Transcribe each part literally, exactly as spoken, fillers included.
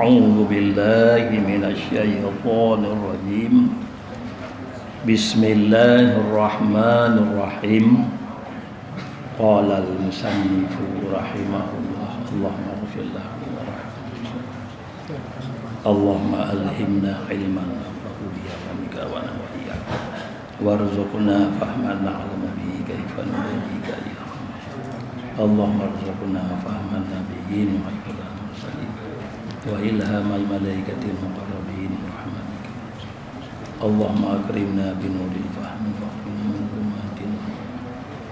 أعوذ بالله من الشيطان الرجيم. بسم الله الرحمن الرحيم. قال المصنف رحمه الله، اللهم اغفر له وارحمه. اللهم ألهمنا علما ننفع به وعملا وإياك. وارزقنا فهما نعلم به كيف نناجيك يا رب. اللهم ارزقنا فهم النبيين وحفظ المرسلين وإلهام الملائكة المقربين برحمتك. اللهم أكرمنا بنور الفهم وأخرجنا من ظلمات الوهم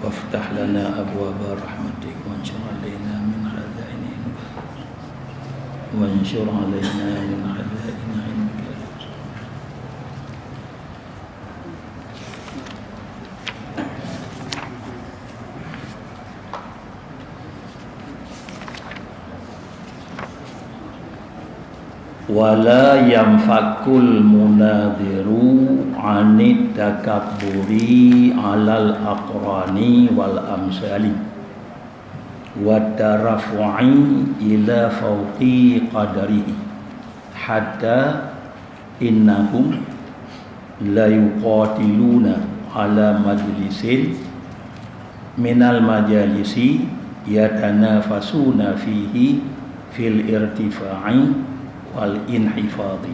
وافتح لنا أبواب رحمتك وانشر علينا من خزائن علمك وانشر علينا من خزائن علمك. ولا ينفك المناظر عن التكبر على الأقران والأمثال والترفع إلى فوق قدره حتى إنهم ليقاتلون على مجلس من المجالس يتنافسون فيه في الارتفاع والانخفاض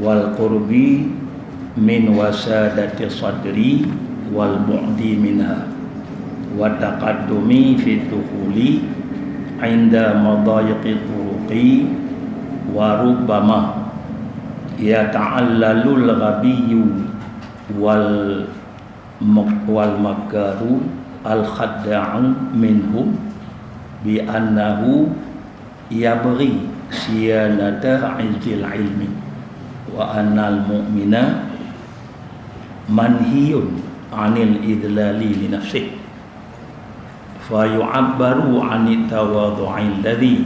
والقرب من وسادة الصدر والبعد منها والتقدم في الدخول عند مضايق الطرق وربما يتعلل الغبي والمك-، والمكار الخداع منهم بأنه يبغي صيانة عز العلم، وأن المؤمن منهي عن الإذلال لنفسه. فيعبر عن التواضع الذي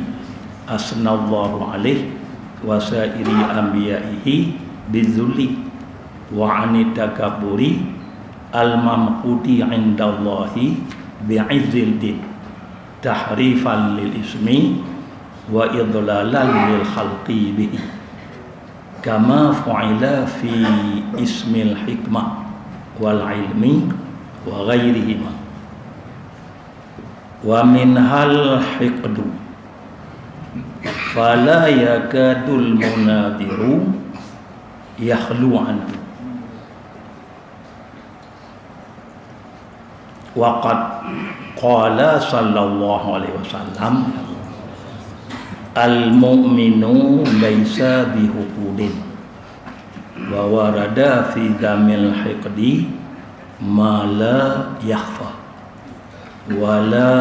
أثنى الله عليه وسائر أنبيائه بالذل، وعن التكبر الممقوت عند الله بعز الدين، تحريفا للاسم وإضلالا للخلق به، كما فعل في اسم الحكمة والعلم وغيرهما. ومنها الحقد، فلا يكاد المناظر يخلو عنه. وقد قال صلى الله عليه وسلم، المؤمن ليس بحقود. وورد في ذم الحقد ما لا يخفى ولا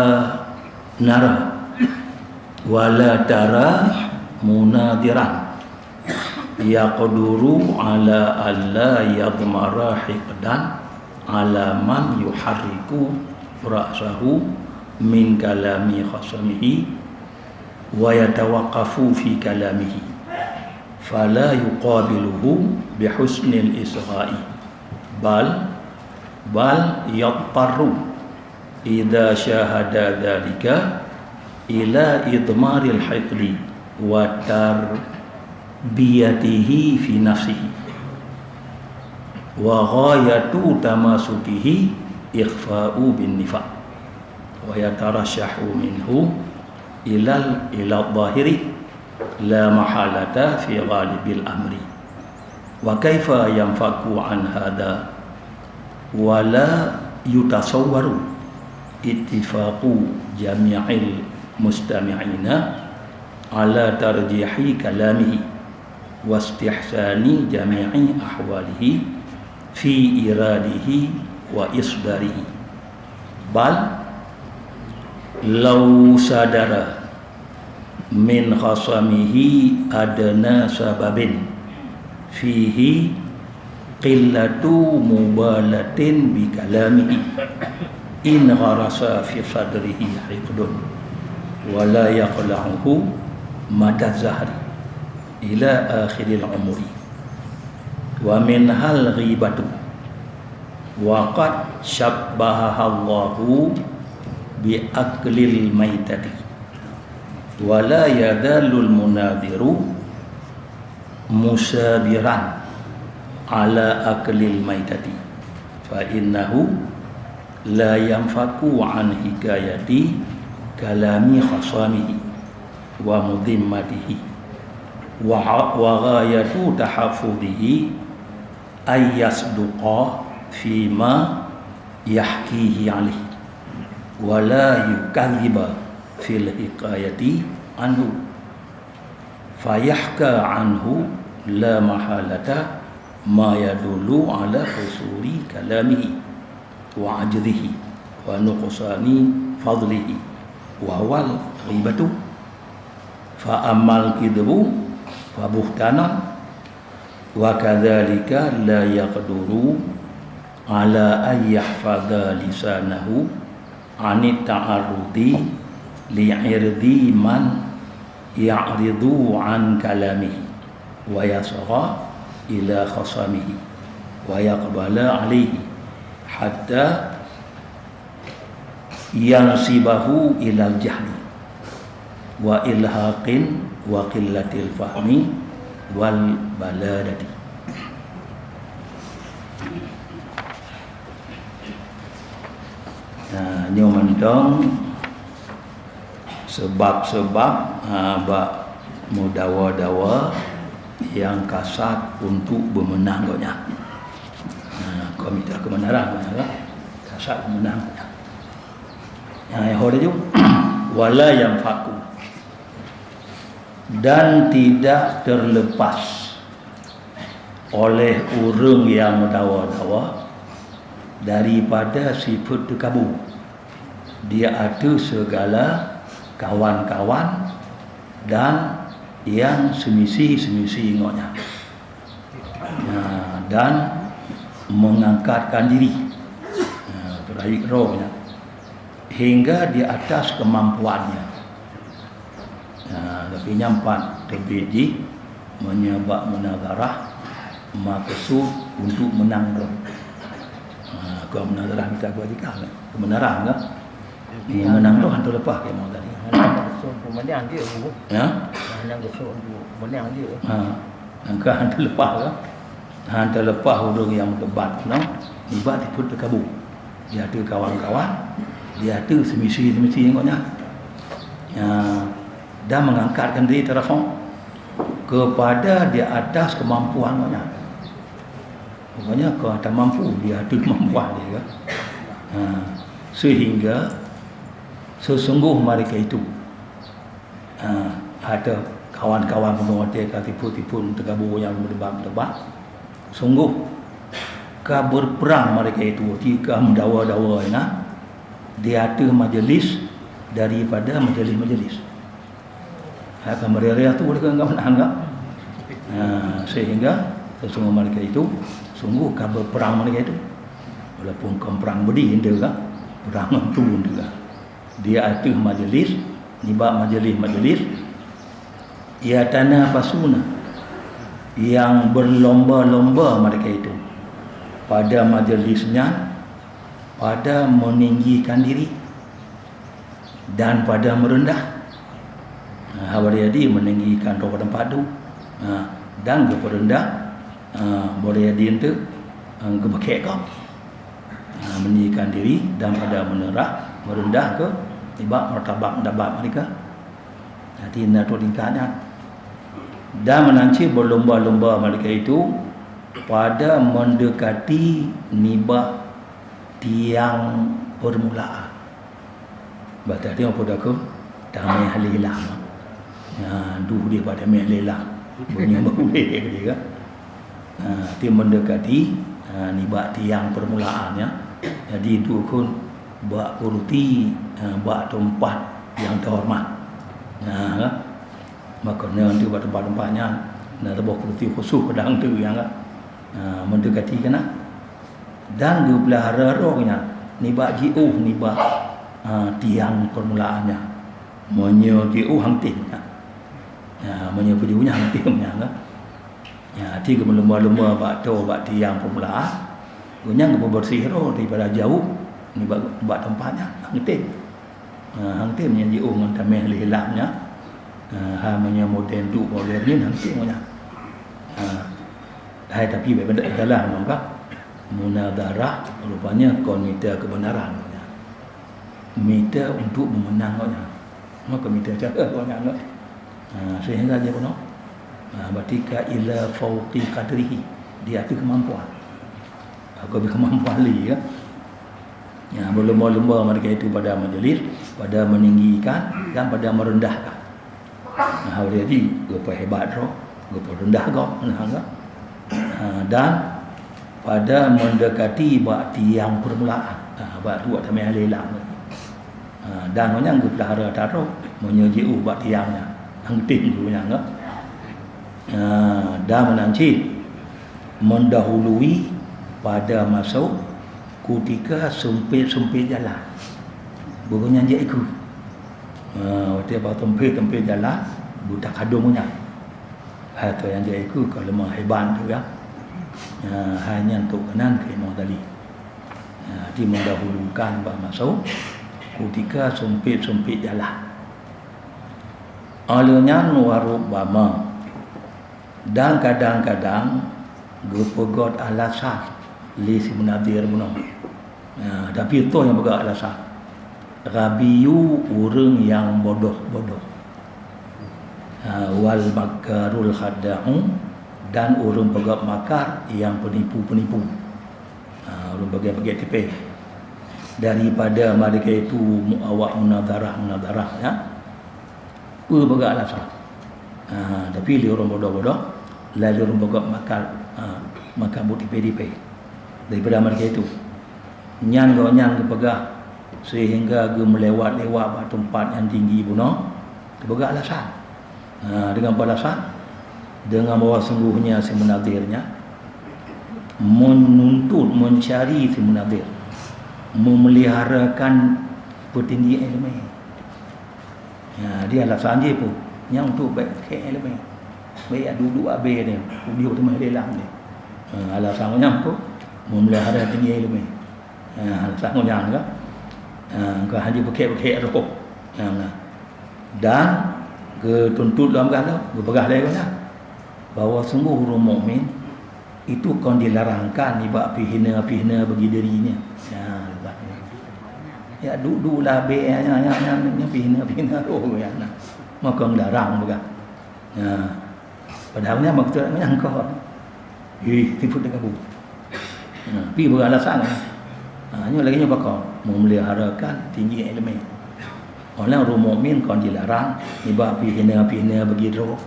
نرى ولا ترى مناظرا يقدر على ألا يضمر حقدا على من يحرك رأسه من كلام خصمه ويتوقف في كلامه فلا يقابله بحسن الإصغاء، بل، بل يضطر إذا شاهد ذلك إلى إضمار الحقد وتربيته في نفسه، وغاية تماسكه إخفاء بالنفاق، ويترشح منه إلى ال-، إلى الظاهر لا محالة في غالب الأمر. وكيف ينفك عن هذا؟ ولا يتصور اتفاق جميع المستمعين على ترجيح كلامه واستحسان جميع أحواله في إيراده وإصداره، بل لو صدر من خصمه أدنى سبب فيه قلة مبالاة بكلامه انغرس في صدره حقد ولا يقلعه مدى الدهر إلى آخر العمر. ومنها الغيبة، وقد شبهها الله بأكل الميتة، Wala yadalul munadhiru musabiran ala aklil maitati, fa innahu la yanfaku an hikayati kalami khasamihi wa mudhimmatihi, wa, wa ghayatu tahaffuzihi ay yasduqa fima yahkihi alaih, wa la yukadhiba fil hikayati anhu, fayahka anhu la mahalata ma yadullu ala husuri kalamihi wa ajzihi wa nuqsani fadlihi, wa huwal ghibatu. Fa ammal kidhbu fa buhtanan, wa kadzalika la yaqduru ala an yahfadha lisanahu anit ta'arrudi li irdi man ya'ridu an kalamihi, wa yasgha ila khasamihi, wa yaqbala alaihi, hatta yansibahu ilal jahli wa ilhaqin wa qillatil fahmi wal baladati. Nah, nyoe mantong sebab-sebab, ha, bak meudawa-dawa nyang kasat untuk beumeunang gobnyan. Ha, kon mita keubeunaran, ha, kasat beumeunang gobnyan. Nyang ho laju, wala yanfaku, dan tidak terlepas oleh ureuëng nyang meudawa-dawa daripada sifeuet teukabu di ateueh segala kawan-kawan dan nyang seumisi-seumisi ngon nyan. Nah, dan mengangkatkan diri. Nah, teubaik roh nyan. Hingga di atas kemampuannya. Nah, tapi nyan pat teubiet jih meunyoe bak munazarah maksud untuk menang roh. Nah, kon munazarah mita kebajikan, kebenaran kan? Iya, menang roh hantu leupah kayak mau tadi. Hana geuseuh peumeuliang dia, Bu. Ya? Hana geuseuh untuk peumeuliang dia. Ha. Angka hantu leupah ke? Hantu leupah ureuëng nyang meudebat nyoe nibak sifeuet teukabu di ateueh kawan-kawan, di ateueh seumisi-seumisi ngon nyan. Ya, dan mengangkatkan diri tarafong kepada di atas kemampuan ngon nyan. Pokoknya kau tak mampu di ateueh kemampuan dia kan. Ha, sehingga sesungguh mereka itu Ha, ateueh kawan-kawan bunoe watée ka tipu-tipu teukabu nyang meudebat-debat. Sunggoh ka berperang mereka itu, jika meudawa-dawa inan di ateueh majeulis daripada majeulis-majeulis. Ha, ka meuraya-raya tu lagée ngon meunan ka. Ha, sehingga sesungguh mereka itu sunggoh ka berperang mereka itu. Walaupun kon perang beudi enteuk ka, perang tu enteuk ka. Di ateueh majeulis, nibak majeulis-majeulis, yatanafasuna, yang berlomba-lomba mereka itu pada majeulis nyan, pada meninggikan diri dan pada merendah. Ha, boleh jadi meninggikan roh teumpat tu, ha, dan geupeureundah, ha, boleh jadi enteuk, ha, geubeukek kau. Ha, meninggikan diri dan pada menerah, merendah ke nibak martabat-martabat mereka. Jadi, na tu tingkat nyan. Dan meunan cit berlomba-lomba mereka itu pada mendekati nibak tiang permulaan. Bah tadi apa dah ke? Tameh lila. Ya, duh dia pada meh lila. Bunyi bakulé dia kan. Ha, ti mendekati, ha, nibak tiang permulaan, ya. Jadi, dukun bak kursi, ha, bak tempat yang terhormat. Ha, kan? Maka, na tu bak tempat-tempat nyan, na saboh kursi khusus kadang tu, ya, kan? Ha, mendekati keunan. Dan geupelihara roh nyan nibak jiôh nibak, ha, tiang permulaan nyan. Meunyoe jiôh hang tem nyan. Ha, meunyoe peujiôh nyan hang tem nyan, kan? Ya, até geumeulumba-lumba bak toe, bak tiang peumulaan, gobnyan geupeubeureuséh droe daripada jauh nibak, nibak teumpat nyan, hang tem. Ha, hang tem nyan jiôh ngon tameh lé lam nyan, Ha, hai meunyoe model duek model nyan, hantom nyan. Ha, hai tapi beda dalam nyoe ka. Munadharah rupanya kon mita kebenaran nyoe. Mita untuk memenang nyoe. Maka mita cara nyoe. Ha, sehingga dia bunoe. Ha, berarti ka ila fauqi qadrihi, di ateueh kemampuan. Aku lebih kemampuan lé, ya. Ya, berlumba-lumba mereka itu pada majlis, pada meninggikan dan pada merendahkan. Nah, hal jadi, geupeuhebat droe, geupeurendah gob, nah, kan? Ha, dan pada mendekati bak tiang permulaan. Ha, bak tu, bak tamah lelang. Ha, dan nyan geupelihara taroh, meunyoe jiôh bak tiang nyan. Nyang penting tu nyan, kan? Ha, dan meunan cit, mendahului pada masuk kutika sempit-sempit jalan. Beugöt nyan jak ikôt. Ha, watèe bak sempit-sempit jalan, beutakadong nyan. Hai tu nyang jak ikôt ka leumah hebat tu, ya. Ha, hai nyan tu keunan keu Imam Ghazali. Ha, di mendahulukan bak masuk kutika sempit-sempit jalan. Aleuh nyan wa rubbama, dan kadang-kadang geupeugöt alasan lé si munadhir bunoe. Ha, tapi toh nyang peugah alasan. Ghabiyu, ureuëng nyang bodoh-bodoh. Ha, wal makarul khadda'u, dan ureuëng peugöt makar nyang peunipu-peunipu. Ha, ureuëng bagi-bagi tipéh. Daripada mereka itu mu-, awak munadharah-munadharah, ya. Peue peugah alasan. Ha, tapi lé ureuëng bodoh-bodoh, lalu ureuëng peugöt makar, ha, makar beutipéh-tipéh. Daripada mereka itu. Nyan gobnyan geupeugah sehingga geumeulewat-lewat bak teumpat nyang tinggi bunoe, geupeugah alasan. Ha, dengan alasan, dengan bahwa sungguhnya si munadhir nyan menuntut, mencari si munadhir, memeliharakan peutinggi iéleumé. Ha, di alasan jih peue? Nyan untuk bèk khèe iéleumé. Bèk jak duek-duek abée nyan, ujoe teuma lelang nyan. Ha, alasan nyan peue? Memelihara tinggi iéleumé. Ha, alasan nyan kan. Ha, keu hana jipeukhèe-peukhèe roh. Ha, nah. Dan geutuntut lom galo, geupeugah lé geuh nyan, bahwa sungguh ureuëng mukmin itu kon dilarangkan nibak pih hina-pih hina bagi diri nyan. Ya, lebat nyan. Ya, duek-duek labée nyan, nyan, nyan, nyan pih hina-pih hina roh nyan. Maka larang peugah. Ya. Padahai nyan maksud nyan kon. Ih, tipu teukabu. Nah, pi beralasan. Ha, nyoe lagèe nyoe pakon, memeliharakan tinggi iéleumé. Orang ureuëng mukmin kon dilarang nibak pih hina-pih hina bagi droe.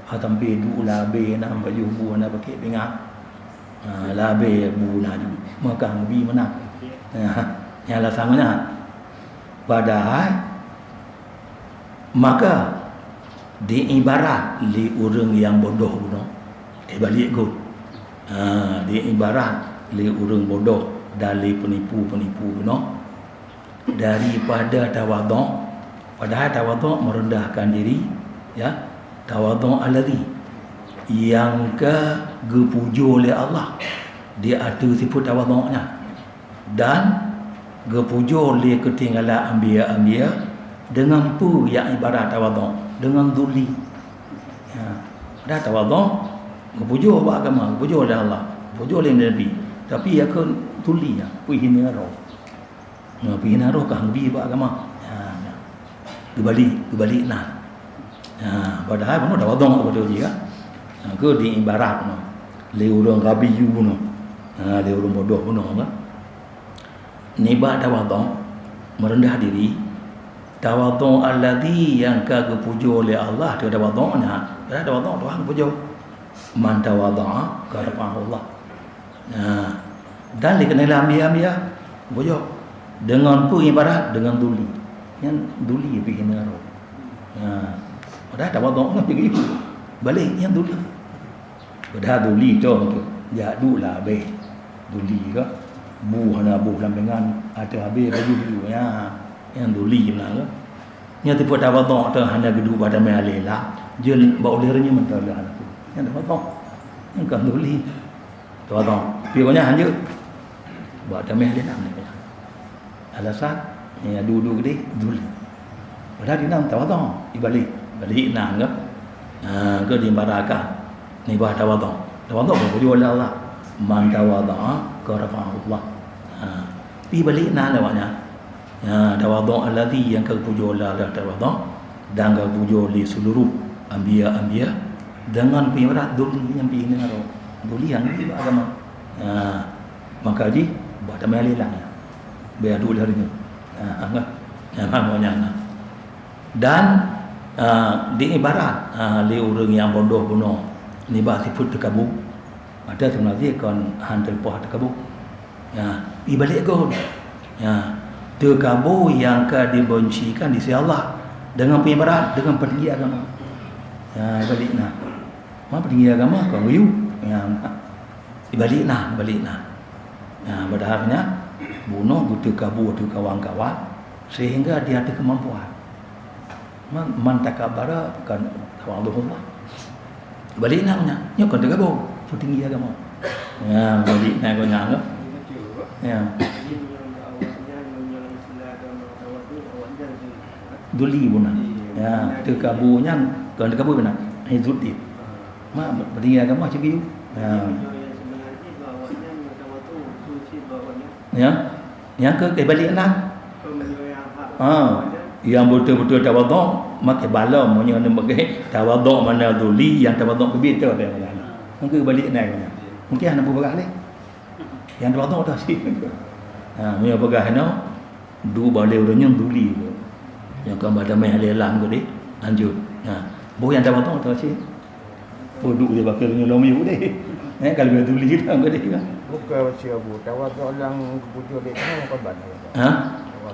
Ataupun duek labée na baju bu na pakai pingat. Ha, labée bu na ju. Maka bi meunan. Ha, nyan alasan meunan. Padahai maka diibarat lé ureuëng nyang bodoh bunoe. Eh, balik got. Ha, diibarat lé ureuëng bodoh dan lé peunipu-peunipu bunoe. Daripada tawadhu', padahai tawadhu' merendahkan diri, ya. Tawadhu' alladhi, nyang ka geupujoe lé Allah di ateueh sifeuet tawadhu' nyan, dan geupujoe lé keutinggalan anbiya-anbiya deungon peue nyang ibarat tawadhu', deungon dhulli. Ya. Padahai tawadhu' geupujoe bak agama, geupujoe lé Allah, geupujoe lé Nabi. Tapi ya keu dhulli nyan, peuhina roh. Nah, peuhina roh ka hana bi bak agama. Ha, nah. Geubalik, geubalik na. Ha, padahai bunoe tawadhu' beutôi jih kan. Ha, keu diibarat bunoe. Lé ureuëng ghabi bunoe. Ha, lé ureuëng bodoh bunoe kan. Nibak tawadhu', meureundah diri, tawadhu' alladhi nyang ka geupujoe lé Allah, teu tawadhu' nyan. Padahai tawadhu' Tuhan geupujoe. Man tawadha'a rafa'ahullah. Nah, dan lé keuneuk lé anbiya-anbiya, bujok. Deungon peue ibarat? Deungon dhulli. Nyan dhulli pih hina roh. Nah, padahai tawadhu' ngon tinggi. Balik nyan dhulli. Padahai dhulli tu, tu. Jak duek labée. Dhulli ka. Bu hana boh lam pingan, ateueh habéh baju. Nyan, nyan dhulli meunan ka. Nyan tipe tawadhu' tu hana geuduek bak damé alé la. Jeuet bak ulèe reunyeuen mantong lé hana. Nyan tawadhu'. Nyan ka dhulli. Tawadhu'. Pi gobnyan hanjeuet. Bak damé lé nam. Alasan, nyang duek-duek keudéh, dhulli. Padahai di nam tawadhu', ibalih. Balik na ke, ha, ke diibaratkan nibak tawadhu. Tawadhu peupujoe lé Allah. Man tawadha'a rafa'ahullah. Ha, pi balik na lé awaknyan. Ha, tawadhu alladhi nyang ka geupujoe lé Allah tawadhu dan ka geupujoe lé seluruh anbiya-anbiya dengan peuibarat duli nyang pi na ro. Duli nyang di agama. Ha, maka jih bah tamah lé lang. Biar dulu hari ni. Ha, ha, ha, ha, ha. Dan, ah, diibarat, ah, lé ureuëng nyang bodoh bunoe nibak sifeuet teukabu. Padahai seubeuna jih kon han teuleupah teukabu. Ya, ibalek gon. Ya, teukabu nyang ka dibencikan di sisi Allah dengan peuibarat, dengan peutinggi agama. Ya, ibalek na. Ma peutinggi agama kon geuyue. Ya, ibalek na, ibalek na. Ya, padahai nyan bunoe geuteukabu ateueh kawan-kawan sehingga di ateueh keumampuan. Man, man takabbara kan tawadhu'ullah. Balik na nyan, nyoe kon teugaboh, peutinggi agama. Ya, balik na nyan, ya. Duli bunoe. Ya, teukabu nyan, kon teukabu bunoe. Izzuddin. Ma, peutinggi agama cit geuyue. Ya. Ya. Nyang keu keuh balik na. Ha, nyang beutôi-beutôi tawadhu, makai balom meunyoe neumeugah tawadhu mana duli nyang tawadhu keubiet tu. Nyang keu balik na. Mungkin hana beupeugah lé. Nyang tawadhu dah sih. Ha, meunyoe peugah nyoe, du balé ureuëng nyoe duli. Nyang ka bada meh lé lam geude, lanjut. Ha, boh nyang tawadhu dah sih. Peuduek di bakeu nyoe lom yue deh. Eh, kalau boleh tulis kita ke deh. Bukan siapa tawadhu lam kepucuk dek kamu kaban. Ha?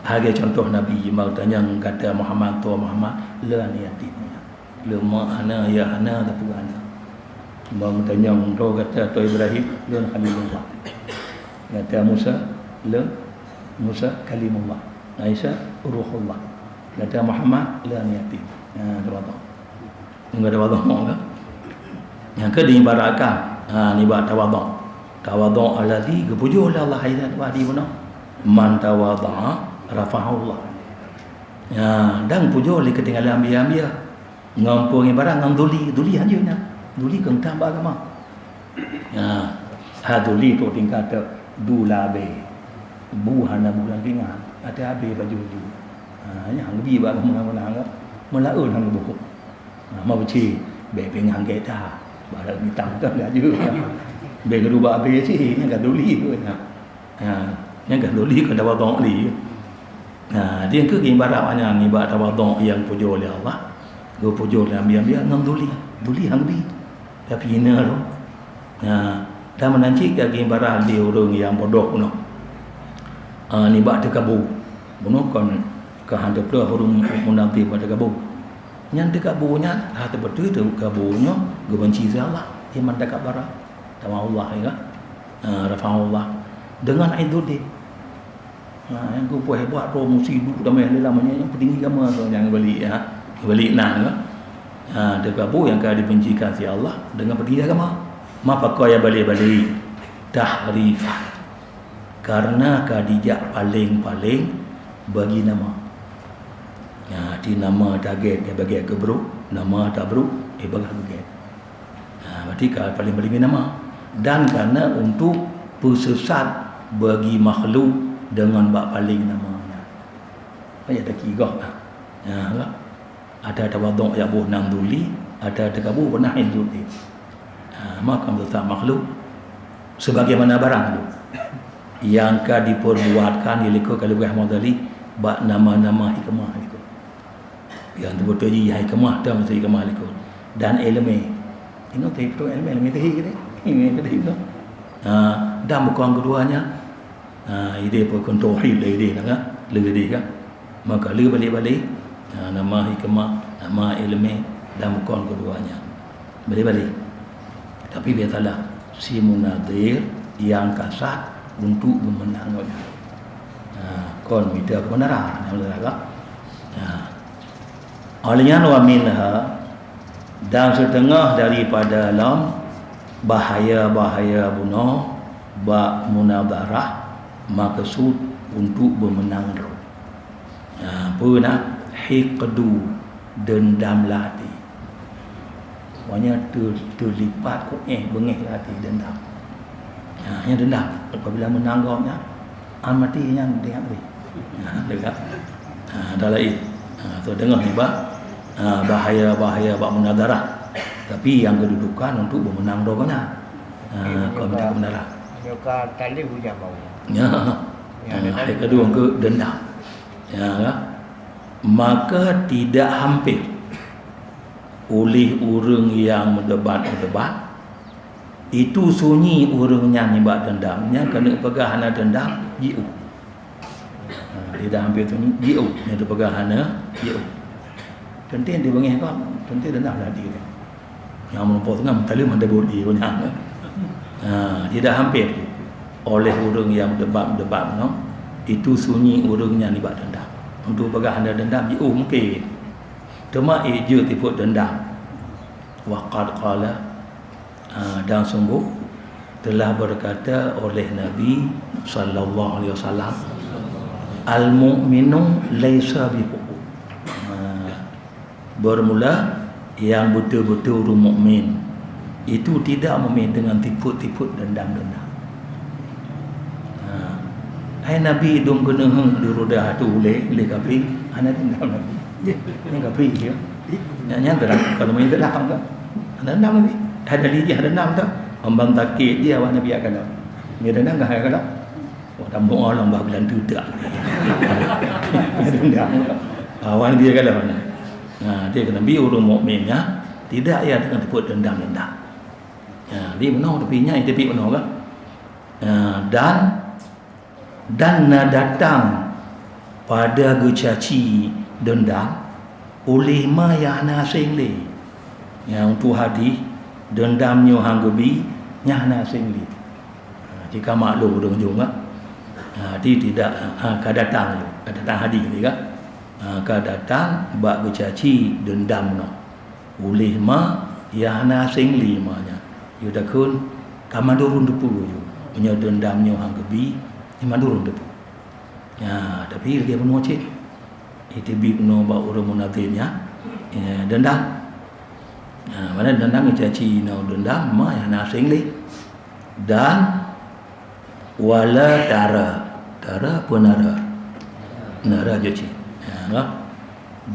Lagée contoh Nabi mau tanyong kata Muhammad, tu Muhammad, le aneuk yatim. Le mak hana, ya hana, tapi hana. Mau tanyong tu kata tu Ibrahim, le Khalilullah. Kata Musa, le Musa Kalimullah. Isa Ruhullah. Kata Muhammad, le aneuk yatim. Ha, tawadhu. Enggak ada wadhong kan? Nyang keu diibaratkan, ha, nibak tawadhu. Tawadhu alladzi geupujoe lé Allah Taala di bunoe. Man tawadha'a rafa'ahullah. Ya, dan pujoe lé keutinggalan anbiya-anbiya. Ngon peungibarat ngon duli, duli hanjeuet nyan. Duli keuntam bak agama. Ya, ha duli tu tingkat tu dula be. Bu hana bulan ringan, ada habis baju-baju. Ha, nyan bi bak agama meunan-meunan. Meulaeu hana buku. Ha, ma beuci, bèk pih nyan gét that. Barang bintang tu laju. Bèk geurubah abéh cit, nyan ka duli tu nyan. Ha, nyan ka duli, ka tawadhu lé. Ha, di engkeu ibarat nyan, ibarat tawadhu nyang pujoe lé Allah. Geupujoe lé anbiya-anbiya ngon duli. Duli han geubi. Tapi hina tu. Ha, dan meunan cit ka ibarat lé ureueng nyang bodoh bunoe. Ha, nibak teukabu. Bunoe kon ka han teupeue ureueng munafék bak teukabu. Nyan teukabu nyan, ha, teubeutôi teukabu nyoe geubanci lé Allah. Iman takabbara. Tawadha'a Allah, ya. Ha, rafa'ahullah. Dengan Izzuddin. Ha, nyang geupeue hebat roh musi duek damai lé lam nyan, nyang peutinggi agama tu nyang balik, ya. Balik na, ya. Ha, teukabu nyang ka dibencikan lé Allah dengan peutinggi agama. Ma pakon ya balik-balik? Tahrifan. Karena ka dijak paleng-paleng bagi nama. Ha, di nama tagét, eh, bagét keu brok, nama tabrok, eh, bagah bagét. Ha, berarti ka paleng-paleng nama. Dan karena untuk peusesat bagi makhluk dengan bak paleng nama nyan. Payah takigoh lah. Ha, lah. Ada tawadhu nyang boh nan duli, ada teukabu peunan Izzuddin. Ha, maka meusesat makhluk sebagaimana barang tu nyang ka diperbuatkan di likot ka leubeh Muhammad Ali bak nama-nama hikmah likot. Nyang teubeutôi jih hikmah, tam hikmah likot. Dan ileumèe. Ingat tadi beutôi ileumèe, ileumèe tahi ke tadi? Ileumèe tahi tu. Ha, dan bukon keudua nyan, ha, idéh peukeun tauhid lé idéh na kan? Lé idéh kan? Maka lé balik-balik, ha, nama hikmah, nama ileumèe, dan bukon keudua nyan. Balik-balik. Tapi biasalah, si munazir nyang kasat untuk geumeunang awaknyan. Ha, kon mita keubeunaran, nyang beutôi kan? Ha. Óh lheueh nyan, wa minha, dan siteungoh daripada lom bahaya-bahaya bunoe bak munazarah, maksud untuk beumeunang droe. Ha, peue na? Hiqdu. Deundam lam até. Maknanya teu-, teulipat keu éh beungéh lam até deundam. Ha, nyan deundam. Apabila meunang gob nyan, an maté nyan deungam lé. Ha, deungam. Ha, dah laén. Ha, tu deungoe nibak, ha, bahaya-bahaya bak munazarah. Tapi nyang keududukan untuk beumeunang droe nyan. Ha, kau minta kebenaran. Nyoe ka taleuh hujan bau. Ya. Ya, ha, deundam. Hai kedua ke deundam. Ya, kan? Maka tidak hampir oleh ureuëng nyang meudebat-meudebat, itu sunyi ureuëng nyan nibak deundam, nyan keuneuk peugah hana deundam, jiôh. Ha, tidak hampir sunyi, jiôh, nyan teupeugah hana, jiôh. Teuntée di beungéh kau, teuntée deundam lagi. Nyang meureumpok teungoh meutaleuem hana budi nyan. Ha, tidak hampir oleh ureuëng nyang meudebat-meudebat nyoe, itu sunyi ureuëng nyan nibak deundam. Untuk peugah hana deundam, jiôh mungkin. Teuma éh jeuet tipot deundam. Wa qad qala, ha, dan sungguh telah berkata oleh Nabi sallallahu alaihi wasallam, "Al-mu'minu laisa bihuqud." Ha, bermula yang betul-betul ureuëng mukmin itu tidak mukmin dengan tipot-tipot deundam-deundam. Ha. Hai Nabi dum keuneuk di roda tu ulée lé kafé, hana deundam Nabi. Nyan kafé dia. Nyan, nyan terang, kalau main terang kan. Hana deundam Nabi. Hana dijih deundam tu. Ambang takét dia awak Nabi akan. Dia deundam kan akan. Wah, tambah orang bah bilang tidak. Deundam. Awak Nabi akan. Nah, dia kena bi ureuëng mukmin ya. Tidak ya dengan tipot deundam-deundam. Ya, di meunoe tapi nyan itu pi meunoe kan. Ya, dan dan na datang pada geucaci deundam oleh ma nyang hana aseng lé. Nyang untuk hadis deundam nyoe han geubi nyang hana aseng lé. Ha, jika maklum ureuëng jong, ha, di tidak, ha, ka datang, ka datang hadis ni kan. Ha, ka datang bak geucaci deundam nyoe. Ulih ma, ya hana aseng lé ma nyan. Yue takheun ka mandum ureuëng teupeue yue. Meunyoe deundam nyoe han geubi, nyan mandum ureuëng teupeue. Ya, tapi lagée bunoe cit. Iteubiet bunoe bak ureuëng munafik nyan, ya, deundam. Ya, mana deundam geucaci nyoe deundam ma ya hana aseng lé. Dan wala tara. Tara apa nara? Nara je cit. Ya, kan?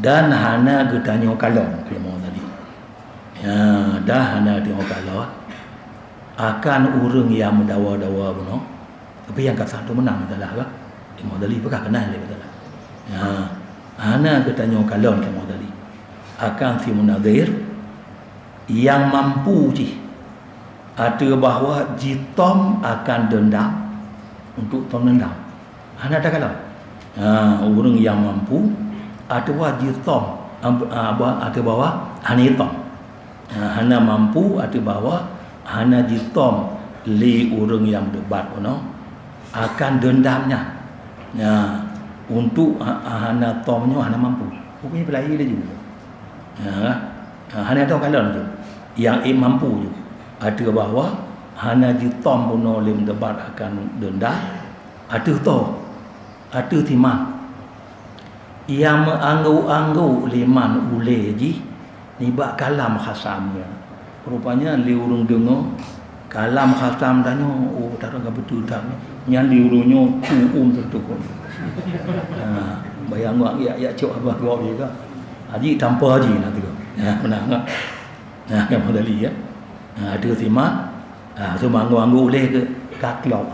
Dan hana geutanyoe kalon, keu mo tadi. Ya, dah hana geutanyoe kalon. Akan ureuëng nyang meudawa-dawa bunoe, tapi nyang ka satu meunang masalah kan? Imam Ghazali peugah keunan lé masalah. Ya, hana geutanyoe kalon keu Imam Ghazali. Akan si munazir nyang mampu jih ateueh bahwa jitom akan deundam untuk tom deundam. Hana takalon. Ha, ureuëng nyang mampu ateueh jitom, ab-, ab-, ateueh bahwa hana jitom. Ha, hana mampu ateueh bahwa hana jitom lé ureuëng nyang meudebat bunoe akan deundam nyan. Ya, untuk ha-, hana tom nyoe hana mampu. Rupanya peulahi laju. Ya, ha, hana takalon tu. Nyang ék mampu tu. Ateueh bahwa hana jitom bunoe lé meudebat akan deundam, ateueh toh, ateueh timan. Nyang meuanggô-anggô lé man ulée jih nibak kalam khasam nyan. Rupanya lé ureuëng deungoe kalam khasam tanyoe, oh, tarang ka beutôi that. Nyan lé ureuëng nyoe tuum teutukon. Ha, bayang awak yak-yak cok abah gob je ka. Haji tampa haji na tu. Ha, beuna. Nah, nyang modali ya. Nah, ada simak. Nah, tu manggu-manggu uleh ke ka klop.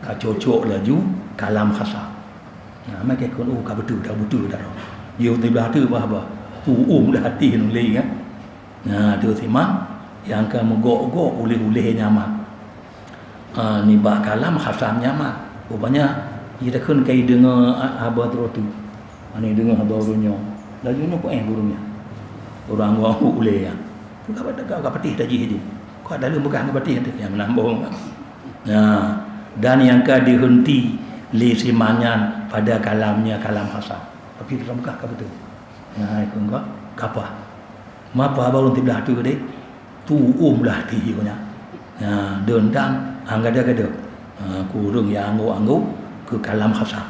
Ka cocok laju kalam khasam. Nah, makai kon, oh, ka beutôi, ka beutôi dah. Yo tiblah tu bah bah. Tuum dah hati nulis ya. Nah, tu simak yang ka meugok-gok uleh-uleh nyaman. Ah, nibak kalam khasam nyaman. Rupanya, jih takheun kai deungoe, ah, haba droe tu. Ani deungoe haba ureuëng nyoe. Laju nyoe peuéh ureuëng nyan. Ureuëng anggô-anggô ulée nyan. Ka, ka, ka patéh tajih jih. Ka dalam beugah ngon patéh teuh nyang meunambong. Nah, dan nyang ka dihenti lé siman nyan pada kalamnya kalam khasam. Tapi dalam beugah ka beutôi. Nah, ikon ka kapah. Mapa baru tiblah tu deh? Tuum lah ti nyan. Ha, deundam han gada-gada. Ha, keu ureuëng nyang anggô-anggô keu kalam khasam.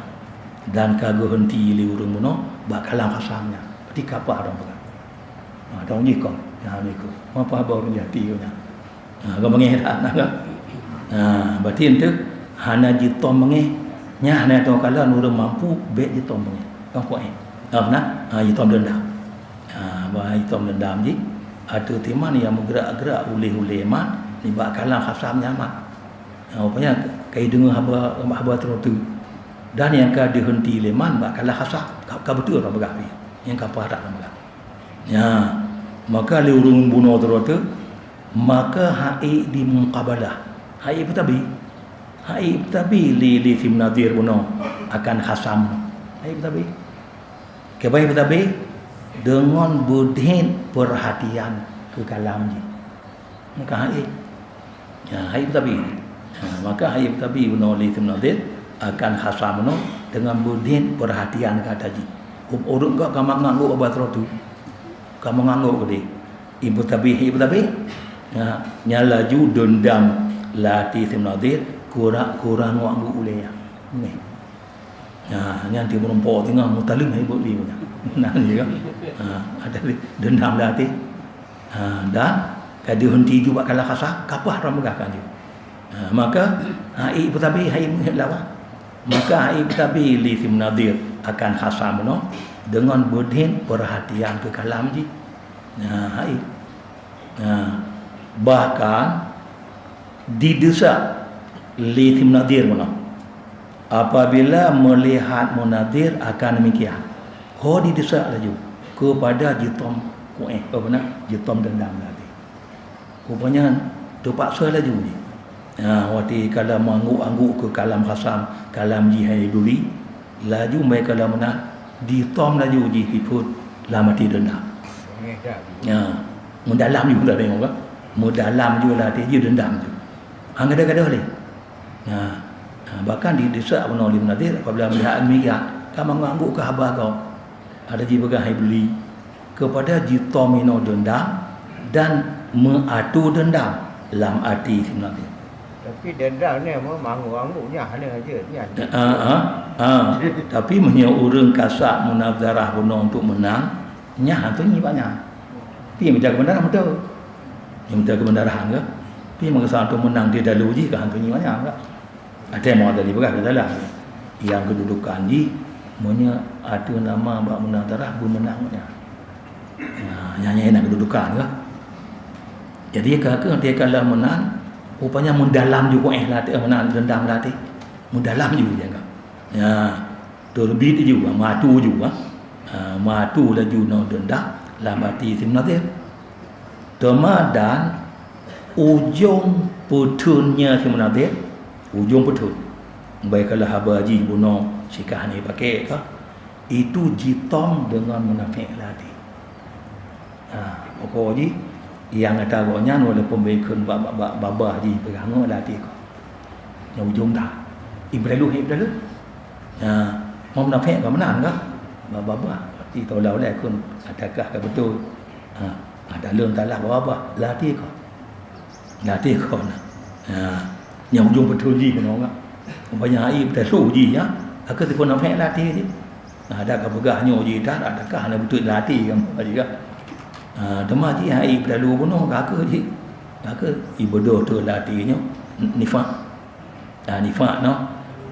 Dan ka geuhenti lé ureuëng bunoe bak kalam khasam nyan. Berarti kapah dong peugah. Ha, dong jih kon. Ha, jih kon. Apa haba ureuëng jati nyan? Ha, kon beungéh that, nah, kan? Ha, berarti enteuk hana jitom beungéh. Nyan hana teukalon ureuëng mampu bék jitom beungéh. Kan kuat, eh? Ha, nah, ha, jitom dendam. Ha, bah jitom dendam jih. Ateueh timan nyang meugerak-gerak uléh-uléh mat nibak kalam khasam nyan mat. Ha, rupanya kai deungoe haba, haba teurote. Dan nyang ka dihenti lé mat bak kalam khasam, ka, ka beutôi ureuëng peugah pih. Nyang ka pahat ureuëng peugah. Ya, maka lé ureuëng bunoe teurote, maka hai di muqabalah. Hai beutabi. Hai beutabi lé, lé si munazir bunoe akan khasam. Hai beutabi. Kiban beutabi deungon beudhét peurhatian keu kalam jih. Maka hai. Ya, hai beutabi. Ha, maka hai beutabi bunoe lé si munazir akan khasam bunoe deungon beudhét peurhatian keu ata jih. Ureuëng ka mangat-nganggok bak teurote. Ka mangat-nganggok keudeh. Hai beutabi, hai beutabi. Ya, nyan laju dendam lam até si munazir, kurang-kurang ngon angguk ulée nyan. Neh. Ha, nyan ti meurumpok teungoh meutaleueng hai beuet lé nyan. Nah, ya kan? Ha, ada dendam lam até. Ha, dan ka dihenti ju bak kalam khasam, ka paih ureuëng peugah kan ju. Ha, maka hai beutabi, hai meuheuet lawan. Maka hai beutabi lé si munazir akan khasam bunoe deungon beudhét peurhatian keu kalam jih. Ha, hai. Ha, bahkan didesak lé si munazir bunoe. Apabila meulihat munazir akan demikian, ho didesak laju keupada jitom kuéh, oh, beuna, jitom dendam laju. Rupanya teupaksa laju jih. Ha, watée kalam angguk-angguk keu kalam khasam, kalam jih hai duli, laju meukalam meunan, ditom laju jih sifeuet lam até dendam. Ya, meudalam ju dah tengok kan? Meudalam ju lam até jih dendam ju. Hang gadoh-gadoh lé. Ha, ha, bahkan didesak bunoe lé munazir apabila meulihat demikian, ka mangat-nganggok keu haba gob. Ada jipeugah hai buli keupada jitom inoe dendam dan meuatô dendam lam até si munazir. Tapi dendam ni mau mangguk-angguk nyan hana aja nyan. Ha, ha, ha. Tapi meunyoe ureuëng ka sab munazarah bunoe untuk meunang, nyan hantu nyi banyak. Pi meunjaga keubeunaran beutôi. Meunjaga keubeunaran ke? Pi meungesan untuk meunang di dalu jih ka hantu nyi banyak ke? Ada mau ada dipeugah ke dalam. Yang kedudukan jih meunyoe ateueh nama bak munazarah beumeunang nyan. Nah, nyan, nyan kedudukan ke? Jadi ka ke dia kalah meunang, rupanya meudalam ju kuéh lam até, meunan dendam lam até. Meudalam ju dia kan. Ya, terlebih ju, meuatô ju, ha. Ha, meuatô laju nyoe dendam lam até si munazir. Teuma dan ujong peutheun nyan si munazir, ujong peutheun. Baiklah haba jih bunoe sikah ni pakai ka. Itu jitom deungon munafék lam até. Ha, pokok jih, nyang gata gobnyan walaupun beukheun bak, bak, bak babah jih peugah ngon lam até kah. Nyang ujong dah. Ibrahim, Ibrahim. Ha, mau munafék ka meunan kah? Bak babah. Tapi taulah ulai kheun adakah ka beutôi. Ha, ha, dalem talah bak babah. Lam até kah. Lam até kah na. Ha, nyang ujong beutôi jih keunoe kah. Umpamanya hai beutôi jih ya. Akhé teupeu munafék lam até jih. Nah, ada ka peugah nyoe jih that, adakah hana beutôi lam até kamoe jih kah? Ha, teuma jih hai beutôi bunoe ka keuh jih. Ka keuh ibodoh tu lam até nyoe nifak. Ha, nifak noh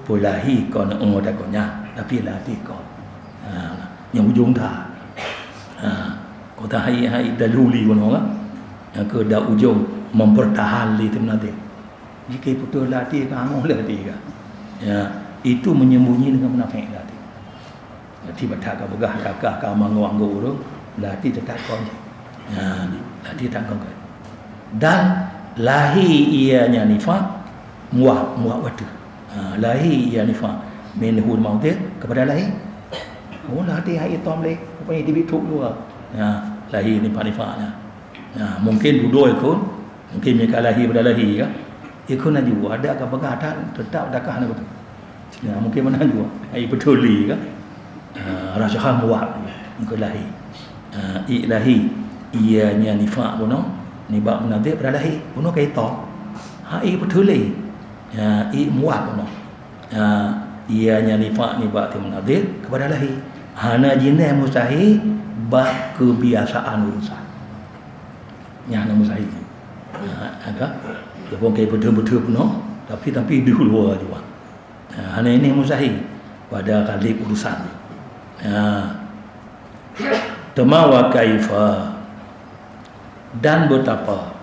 peulahi kon nyoe takon nyan, tapi lam até kon. Ha, nyang ujong that. Ha, kota hai, hai beutôi bunoe kah. Nyang keu dak ujong mempertahan lé teuma até. Jika beutôi lam até ka angoh lam até ka. Ya, itu menyembunyi dengan munafék lam até. Jadi batak ka peugah adakah ka manggok-anggok ureuëng, lam até teutap kon. Ya, lam até teutap kon. Dan lahé ia nyan nifak muap, muap watée. Ha, lahé ia nifak minhu munafék keupada lahé. Oh, lam até hai itom lé, rupanya teubiet trok luwa. Ya, lahé nifak-nifak nyan. Ya, mungkin dudoe kon. Mungkin meunyoe ka lahé bak lahé ka, ikheun laju, adak ka peugah that, teutap adakah hana beutôi. Ya, mungkin meunan jua. Hai beutôi lé ka. Ha, rasa muap mungkin lahé. Ha, i lahé, ia nyan nifak bunoe, nibak munafék pada lahé. Bunoe ka itom. Hai beutôi lé. Ha, i muap bunoe. Ha, ia nyan nifak nibak si munafék keupada lahé. Hana jinah mustahé bak keubiasaan urusan. Nyan na mustahil. Ha, ada. Walaupun kai beutôi-beutôi peunoh, tapi, tapi di luwa juga. Ha, hana ini mustahil pada kalib urusan. Ha. Teuma wa kaifa, dan betapa,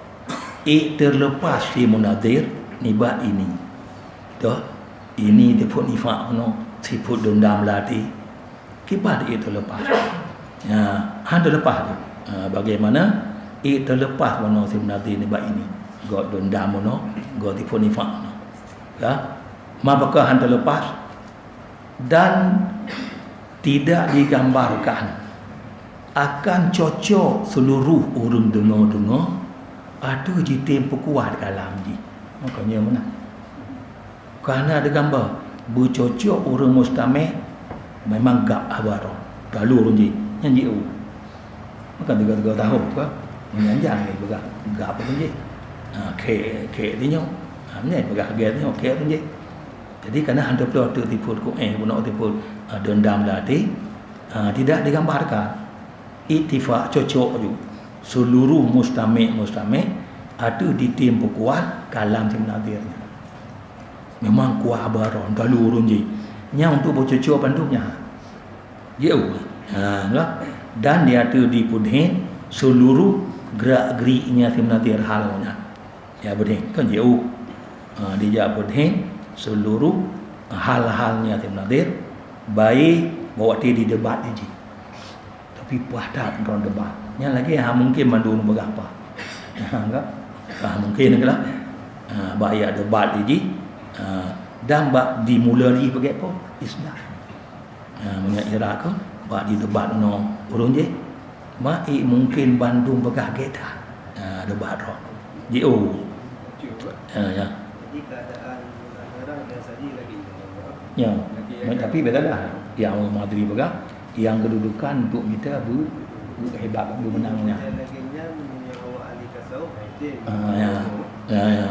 i terlepas si munazir nibak ini. Toh, ini sifeuet nifak meunoe, sifeuet dendam lam até. Kiban i terlepas. Ya, han terlepas tu. Ha, bagaimana i terlepas meunoe si munazir nibak ini. Gob dendam meunoe, gob sifeuet nifak meunoe. Ya. Ma pakon han terlepas, dan tidak digambarkan akan cocok seluruh ureuëng deungoe-deungoe ateueh jitem peukuat kalam jih. Makanya meunan. Kana digamba beucocok ureuëng mustamé memang gab haba droe. Lalu ureuëng jih nyan jiôh. Maka tiga-tiga tahun ka meunyanjang lé peugah gab ureuëng jih. Ha, khek, khek di nyoe. Ha, nyan peugah gét nyoe, khek ureuëng jih. Jadi kana hantom teuh teupeu ku eh bunoe teupeu, ha, dendam lam até, ha, tidak digambarkan. Ittifaq cocok ju seluruh mustamé-mustamé ateueh jitem peukuat kalam si munazir nyan. Memang kuah barô talu ureuëng jih. Nyan untuk beucocok bandum nyan. Jiôh. Ha, enggak. Dan di ateueh jipeudeh seluruh gerak-gerik nyan si munazir hal nyan. Ya beudeh kan jiôh. Ha, dijak beudeh seluruh hal-hal nyan si munazir baik bak watée jidebat jih. Tapi paih that droe debat. Nyan lagée ha mungkin mandum ureuëng peugah apa. Ha, enggak? Ha, mungkin ke lah. Ha, bak jak debat jih. Ha, dan bak dimulai jih bak gét po. Islah. Ha, meunyoe Irak ke, bak jidebat ngon ureuëng jih. Ma i mungkin bandum peugah gét that. Ha, debat droe. Jiôh. Ha, ya. Jadi keadaan munazarah biasa ji lagi. Ya. Lagi, ya, tapi beda lah. Yang Madri peugah, yang kedudukan untuk mita bu, bu hebat bu menangnya. Dan lagi nyan, yang awak ahli tasawuf, itu. Ah, ya. Ya, ya.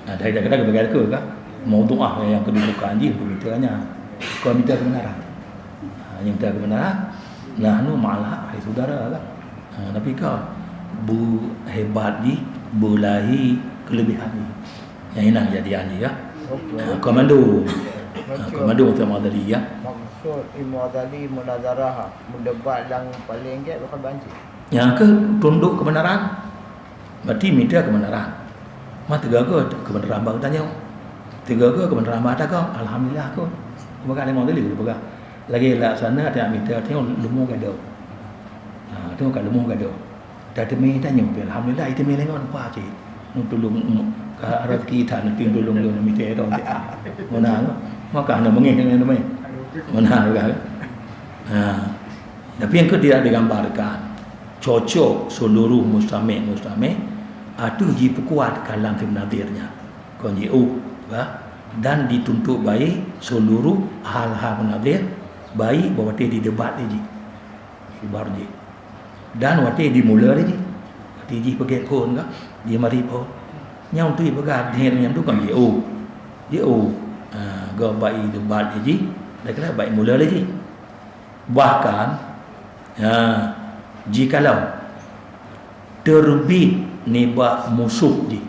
Nah, dari dah kita bagi ke kan? Maudhu'ah yang kedudukan jih untuk mita nya. Kau mita kebenaran. Ha, yang mita kebenaran, nahnu ma'al haq, hai saudara kan. Ha, tapi kau bu hebat jih, bu lahé kelebihan jih. Nyang inan kejadian jih, ya. Okey. Ha, komando. Ha, okey. Komando Imam Ghazali, ya. Maksud Imam Ghazali munazarah, mendebat yang paling gét bukan banci. Nyang keuh tundok kebenaran. Berarti mita kebenaran. Ma teugaga kebenaran bak geutanyoe. Teugaga kebenaran bak tagoe, alhamdulillah kon. Maka Imam Ghazali geupeugah, lagée laksana tanyoe mita tanyoe leumo gadoh. Ha, tanyoe ka leumo gadoh. Tateumé tanyoe pih alhamdulillah, iteumé lé ngon pa cit. Neutulông, ka rezeki that neutulông lôn mita droe teuka. Meunan, maka hana beungéh ngon teumé. Meunan ka. Ha. Tapi nyang keu tidak digambarkan, cocok seluruh mustamé-mustamé ateueh jipeukuat kalam si munazir nyan. Kon jiôh, bah, dan dituntut baik seluruh hal-hal munazir, baik bak watée jidebat jih. Kiban jih. Dan watée dimulai jih, watée jih peugét phon ka, jimari phon. Nyang teuh peugah deh nyan tu kan jiôh. Jiôh. Ha, gob bak i debat jih, dah kira bak i mulai jih. Bahkan, ha, jikalau teubiet nibak musoh jih.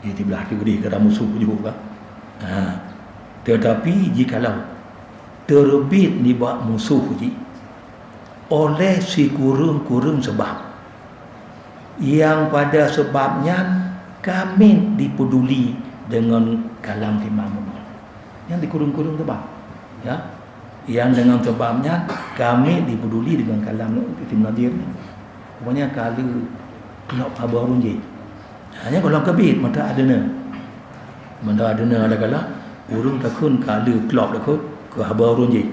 Jadi blah tu deh kata musoh jih kan. Ha. Tetapi jikalau teubiet nibak musoh jih oleh sikureueng-kureueng sabab, nyang pada sabab nyan ka miet dipeuduli deungon kalam si munazir. Nyan sikureueng-kureueng sabab. Ya. Nyang deungon sabab nyan ka miet dipeuduli deungon kalam si munazir. Rupanya ka lheueh klop haba ureuëng jih. Ha, nyan gohlom keubiet mata adeuna. Mata adeuna adalah ureuëng takheun ka lheueh klop takheun keu haba ureuëng jih.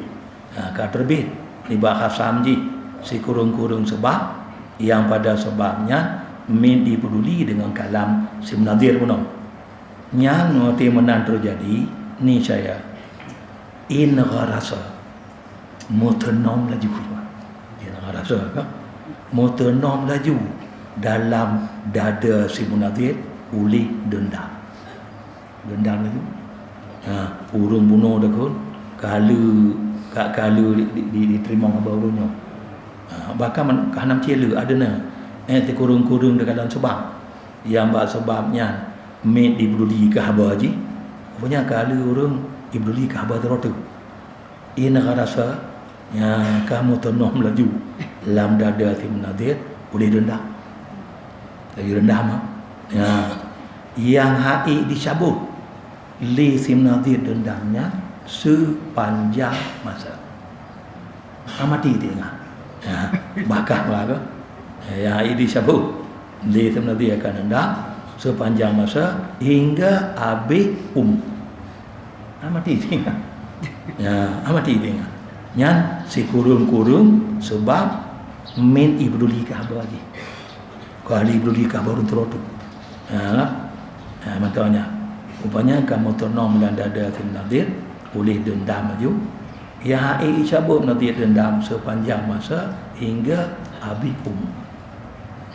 Ha, ka teubiet nibak khasam jih sikureueng-kureueng sabab, nyang pada sabab nyan miet dipeuduli deungon kalam si munazir bunoe. Nyan watée meunan teujadi, niscaya in gharasa, meuteunom laju. In gharasa ka? Meuteunom laju dalam dada si munazir uléh dendam. Dendam laju. Ha, ureuëng bunoe takheun, ka lheueh, ka, ka lheueh di, di, di, diteurimong haba ureuëng nyoe. Ha, bahkan man-, ka hana meucéh lé, adeuna. Eh, sikureueng-kureueng teukalon seubab. Nyang bak seubab nyan miet jipeuduli keu haba jih. Rupanya ka lheueh ureuëng jipeuduli keu haba sidroe teuk. Ina ka rasa, ya, ka meuteunong laju lam dada si munadhir, uleh deundam. Laju deundam, ha. Ya. Nyang hak ék dicabot lé si munadhir deundam nyan seupanjang masa. Amati teuingat. Ya, bakah lah ke. Ya, ini sabut. Di sebenarnya akan endam sepanjang masa hingga habis umur. Amati teuingat. Ya, amati teuingat. Nyan sikureueng-kureueng sebab min ibduli ka haba lagi. Kali beli ka baru terotu. Ha, ha, mantong nyan. Rupanya kamoe teunom lam dada si munadhir, uleh deundam laju. Ya, hai, cabot nanti deundam sepanjang masa hingga habis umur.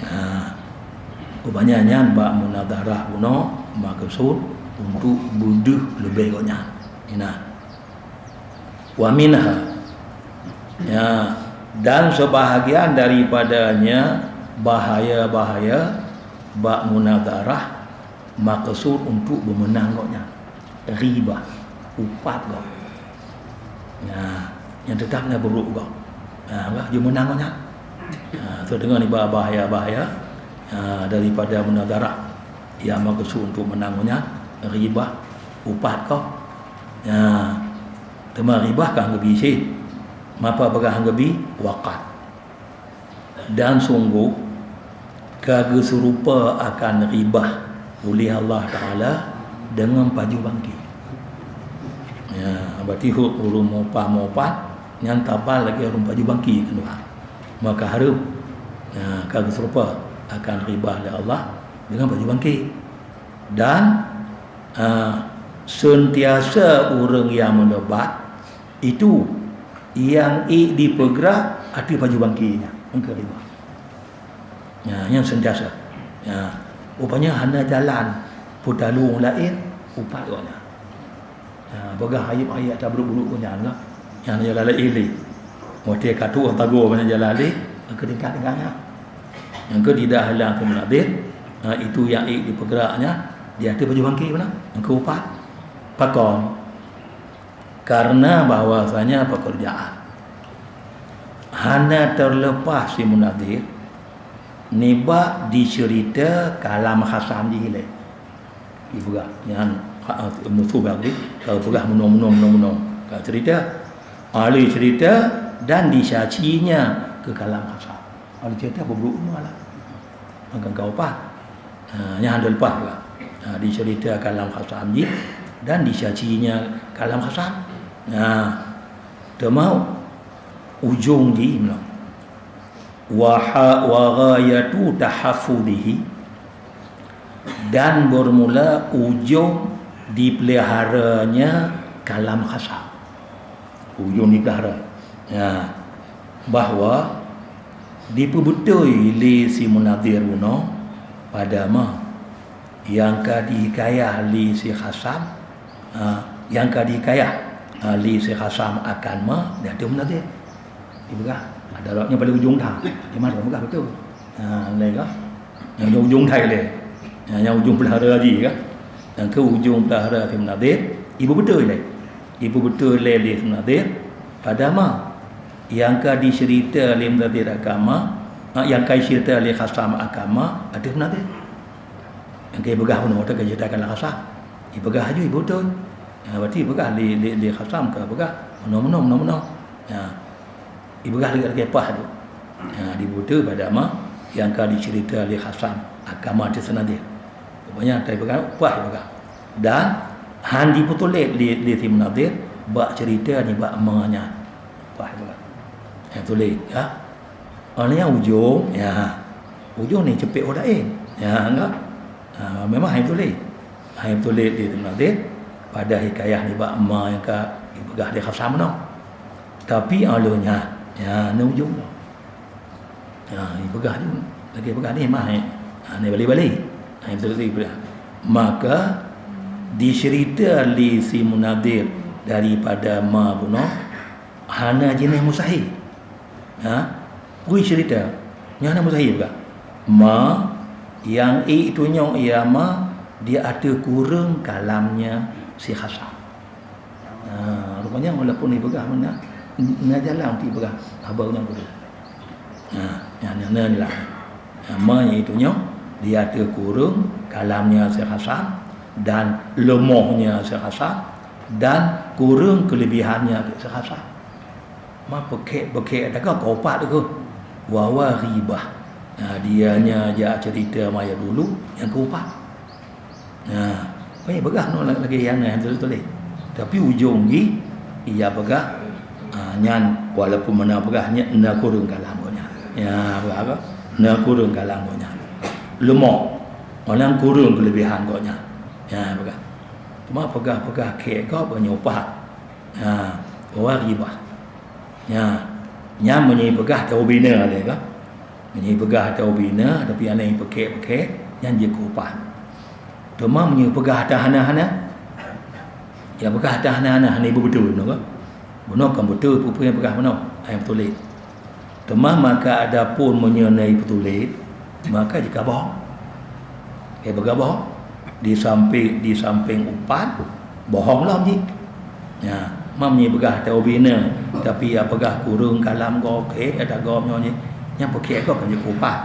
Ha. Rupanya nyan bak munadharah bunoe maksud untuk beudeuh leubeh gobnyan. Ina. Wa minha, ya, dan sebahagian daripadanya bahaya-bahaya bak munadharah maksud untuk beumeunang gobnyan. Ghibah, upat gob. Ya, nyang teutap na buruk gob. Ya, bah, jeumeunang gobnyan. Ya, so deungon iba bahaya-bahaya, ya, daripada munadharah yang maksud untuk meunang gobnyan, ghibah, upat gob. Ya, Teuma ghibah ka geubi cit. Mapa peugah geubi? Waqad. Dan sunggoh ka geuseurupa akan ghibah uleh Allah Taala deungon pajoh bangke. Ya, berarti hok ureuëng meupat-meupat nyan tabal lagée ureuëng pajoh bangke keu Tuhan. Maka hareuem, ya, ka geuseurupa akan ghibah lé Allah deungon pajoh bangke. Dan, a, sentiasa ureuëng nyang meuneubat itu nyang ék dipeugrak ateueh pajoh bangke nyan, engkeu rimba. Nyan, nyang sentiasa. Nyan, rupanya hana jalan peutalong laén upat gobnyan. Ha, peugah ayeueb-ayeueb ata brok-brok nyan lah. Nyan jalan lé ilée. Watée ka tuwoh tagoe banyak jalan lé, keu tingkat-tingkat nyan. Nyang keu tidak halang keu munadhir, ha, itu nyang ék dipeugrak nyan, di ateueh pajoh bangke beuna, nyang keu upat. Pakon? Karena bahwasanya pekerjaan hana terlepas si munadhir nibak dicerita kalam khasam jih ilée. Ipeugah nyan, ha, musoh bak lé, ka peugah meunoe, meunoe, meunoe, meunoe. Ka cerita, ahli cerita dan disaksinya keu kalam khasam. Ahli cerita bubuluk malah. Maka kau pah. Ha, nyan hana leupah pula. Ha, dicerita kalam khasam jih dan disaksinya kalam khasam. Ha, teuma ujong jih meunoe. Wa ha-, wa ghayatu tahaffudihi, dan bermula ujong dipeliharanya kalam khasam. Ujong dipelihara. Ya. Bahwa dipeubeutôi lé si munadhir bunoe pada ma nyang ka dihikayah lé si khasam, ha, nyang ka dihikayah, ha, lé si khasam akan ma di ateueh munadhir. Ipeugah, ada lagée nyan paléng ujong that. Di mana peugah beutôi. Ha, laén ka? Nyang ujong-ujong that ilée. Ha, nyang ujong pelihara jih ka. Nyang keu ujong pelihara si munadhir, ipeubeutôi lé. Ipeubeutôi lé, lé si munadhir, pada ma nyang ka dicerita lé munadhir akan ma, ha, nyang ka dicerita lé khasam akan ma ateueh munadhir. Nyang ka ipeugah bunoe teuh ka cerita kalam khasam. Ipeugah laju, ibeutôi. Ha, berarti ipeugah lé, lé, lé khasam ka peugah meunoe, meunoe, meunoe, meunoe. Ha. Ipeugah lagée-lagée pah tu. Ha, dibeutôi pada ma nyang ka dicerita lé khasam akan ma ateueh munadhir. Rupanya ka ipeugah pah ipeugah. Dan han dipeutulét lé, lé si munadhir bak cerita nibak ma nyan. Pah ipeugah. Nyang tuléh, ya. Awak nyan ujong, ya. Ujong ni ceupet udah, eh. Ya, enggak? Ha, memang hai beutôi. Hai beutôi lé si munadhir pada hikayah nibak ma nyang ka ipeugah lé khasam bunoe. Tapi aleuh nyan, ya, na ujong tu. Ya, ipeugah tu. Lagée peugah ni mah, eh. Ha, ni bali-bali. Hai beutôi lé ipeugah. Maka dicerita lé si munadhir daripada ma bunoe hana jihnyan mustahil. Ha? Peue cerita? Nyan hana mustahil peugah. Ma, nyang ék tunyok ia ma di ateueh kureueng kalamnya si Hasan. Ha, rupanya walaupun ipeugah meunan, na jalan untuk ipeugah haba nyang kureueng. Ha, nyan, nyan, nyan lah. Ha, ma nyang ék tunyok di ateueh kureueng kalamnya si Hasan dan leumohnya si Hasan dan kureueng keulebihannya si Hasan. Ma peukhek-peukhek ata ka keupat tu. Wa wa ghibah. Ha, dia nya jak cerita maya dulu nyang keupat. Ha, pai peugah nyoe lagée nyang na tuléh. Tapi ujong jih ia peugah, ha, nyan walaupun meunan peugah nyan na kureueng kalam gobnyan. Ya, peugah apa? Na kureueng kalam gobnyan. Leumoh. Meunan kureueng keulebihan gobnyan. Ya, peugah. Cuma peugah-peugah khek gob nyoe pahat. Ha, wa ghibah. Nya, nyan meunyoe peugah tau bina lé ka. Meunyoe peugah tau bina tapi hana peukhek-peukhek, nyan jeuet keu upat. Teuma meunyoe peugah ata hana-hana, ya peugah ata hana-hana, hana ibu beutôi, bunoe ka. Bunoe kan beutôi peue-peue nyang peugah bunoe, hai beutôi lé. Teuma maka adapun meunyoe na ipeutuléh, maka jikaboh. Eh, bagaboh di samping, di samping upat, bohong lom jih. Ya, mam nyi peugah tau bina, tapi ya peugah kureueng kalam gob, eh, ada gob nyoe nyi, nyang peukhek gob kan jeuet keu upat.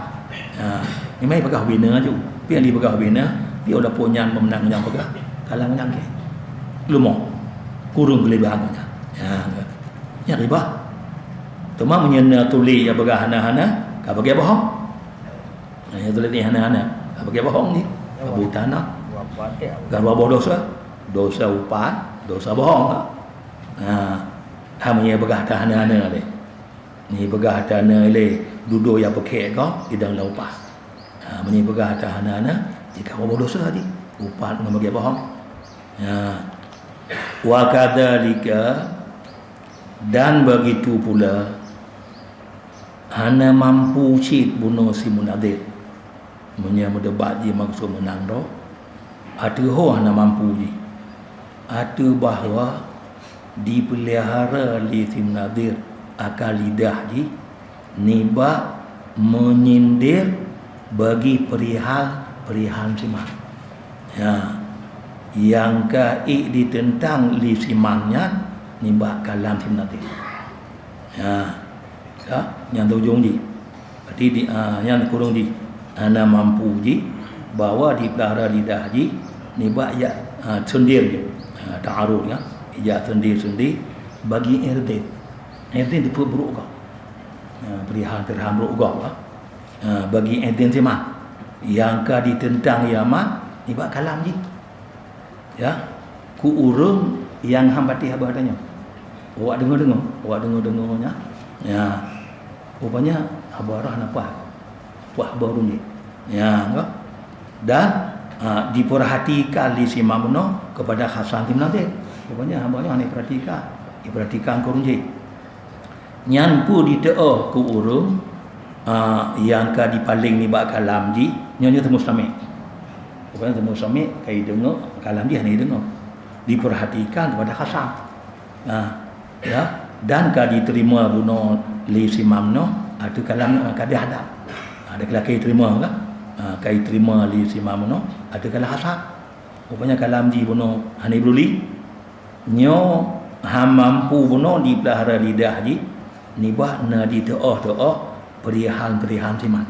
Ya, memang peugah bina ju. Pi nyang dipeugah bina, pi walaupun nyan meunan nyang peugah kalam nyang keu leumoh, kureueng keulebihan nyan. Ya, nyan ribah. Teuma meunyoe na tuléh ya peugah hana-hana, ka bagi bohong. Nah, nyang tuléh ni hana-hana. Ka bagi bohong ni. Ka buta na. Ka dua boh dosa. Dosa upat, dosa bohong. Ha. Ha, meunyoe peugah ata hana-hana lé. Ni peugah ata hana lé, dudoe ya peukhek gob, idang lam upat. Ha, meunyoe peugah ata hana-hana, jikaboh dosa jih. Upat ngon bagi bohong. Ya. Wa kadzalika, dan begitu pula, hana mampu cit bunoe si munadhir. Meunyoe meudebat jih maksud meunang droe, ateueh ho hana mampu jih. Ateueh bahwa dipeulihara lé si munadhir akan lidah jih nibak meunyindir bagi peurihal-peurihal si man. Ya, nyang ka ék diteuntang lé si man nyan nibak kalam si munadhir. Ya, ya, nyang di ujong jih. Berarti di, ah, nyang kureueng jih hana mampu jih bahwa dipeulihara lidah jih nibak ya, ah, seudir jih. Ah, ta'arud ya. Ija seudir-seudir bagi irdin. Irdin teupeu brok gob. Ah, peurihal-peurihal brok gob, ah. Ah, bagi irdin si man. Nyang ka diteuntang ia man nibak kalam jih. Ya, keu ureueng nyang han patéh haba tanyoe. Awak deungoe-deungoe, awak deungoe-deungoe nyan. Ya. Rupanya haba roh na paih. Paih haba ureueng jih. Ya, kan? Dan, ha, dipeurhatikan lé si man bunoe kepada khasan si munadhir. Rupanya haba nyoe hana dipeurhatikan. Dipeurhatikan keu ureueng jih. Nyan peue jiteu'oh keu ureueng, a, nyang ka jipaleng nibak kalam jih, nyoe, nyoe teumustami'. Rupanya teumustami' ka jideungoe, kalam jih hana jideungoe. Dipeurhatikan kepada khasan. A, ya, dan ka jiteurimong bunoe lé si man bunoe, ateueh kalam nyoe ka jihadap. A, dan ka jiteurimong kan? A, ka jiteurimong lé si man bunoe, ateueh kalam khasan. Rupanya kalam jih bunoe hana jipeuduli. Nyoe han mampu bunoe jipeulihara lidah jih nibak na jiteu'oh-teu'oh peurihal-peurihal si man.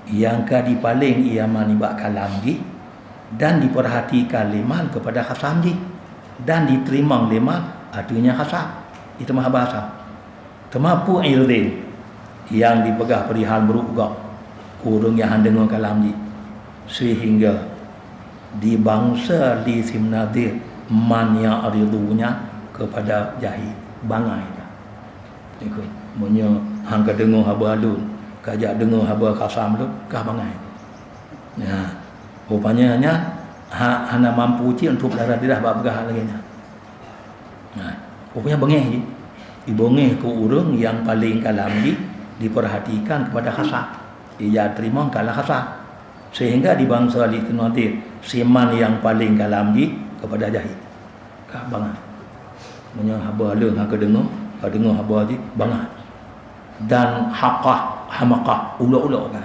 Nyang ka jipaleng ia man nibak kalam jih dan dipeurhatikan lé man kepada khasan jih dan jiteurimong lé man ateueh nyang khasan. Itu mah bahasa. Teuma peue irdin nyang jipeugah peurihal brok gob keu ureueng nyang han deungoe kalam jih, seuhingga jibangsa lé si munadhir man ya'ridu nyan keupada jahé, bangai nyan. Ikôt, meunyoe han ka deungoe haba lôn, ka jak deungoe haba khasan lôn, ka bangai. Nah, rupanya nyan ha-, hana mampu cit untuk peulihara lidah bak peugah lagée nyan. Nah, rupanya beungéh jih. Jibeungéh keu ureueng nyang paleng kalam jih dipeurhatikan kepada khasan. Ija teurimong kalam khasan. Sehingga jibangsa lé si munadhir si man nyang paleng kalam jih kepada jahé. Ka bangai. Meunyoe haba lôn han ka deungoe, ka deungoe haba jih, bangai. Dan haqah, hamaqah, ulok-ulok kan.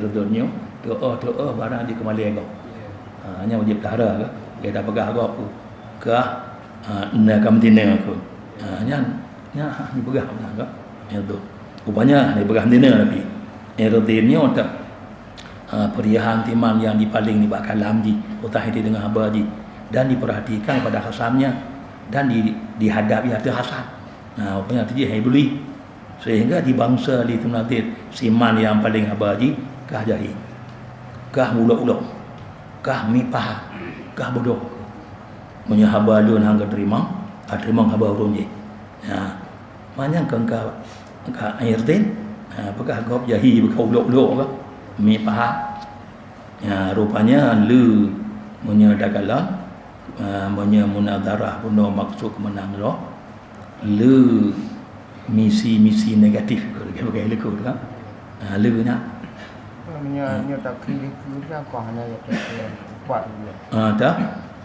Irdun nyoe, teu'oh-teu'oh barang jikeumalée gob. Ha, nyan wajéb tahara ka. Gata peugah gob kah, ha, na ka meutina keu. Ha, nyan, nyan hana jipeugah meunan ka. Irdun. Rupanya hana jipeugah meutina tapi. Irdun nyoe teuh, ha, peuriahan timan nyang jipaleng nibak kalam jih, utak hiti deungon haba jih, dan diperhatikan pada khasamnya, dan di, dihadap di ateueh khasam. Nah, rupanya tu jih hai Iblih. Sehingga di bansa di Timur Teunadir, siman nyang paleng haba jih, kah jahé, kah ulok-ulok, kah mie paha, kah bodoh. Meunyoe haba lôn hana geuteurimong, ka teurimong haba ureuëng jih. Ya. Manyang keu ka, ka Irdun, ha, peugah gob jahé, peugah ulok-ulok ka, mie paha. Ya, rupanya le meunyoe takalon, ha, meunyoe munazarah bunoe maksud keumeunang droe, le misi-misi negatif keu lagée-lagée likot kan. Ha, le nyan. Nyoe, nyoe takri likot kan, kah hana ya takri empat dia. Ha, tak?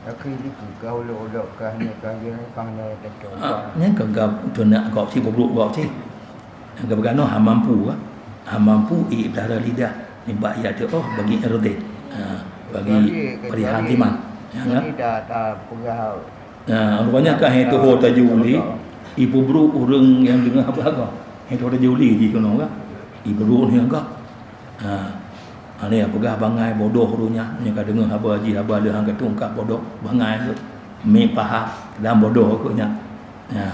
Takri likot kah ulok-ulok kah nyoe kah dia kah hana ya takri empat. Ha, nyan kah gab teunak gob cit, bubruk gob cit. Nyang geupeugah nyoe hana mampu, ha? Hana mampu ié peutara lidah nibak ya teu'oh bagi Irdun. Ha, bagi peuriahan timan. Ya, kan? Jadi dah, dah peugah. Ha, rupanya ka hai tuho tajuli, ipeubrok ureuëng nyang deungoe haba gob. Hai tuho tajuli jih keunoe ka. Ipeubrok ni ka. Ha. Ada nyang peugah bangai bodoh ureuëng nyan, nyang ka deungoe haba jih, haba leuhang ka tungkap bodoh, bangai tu. Mie paha dan bodoh keu nyan. Ha.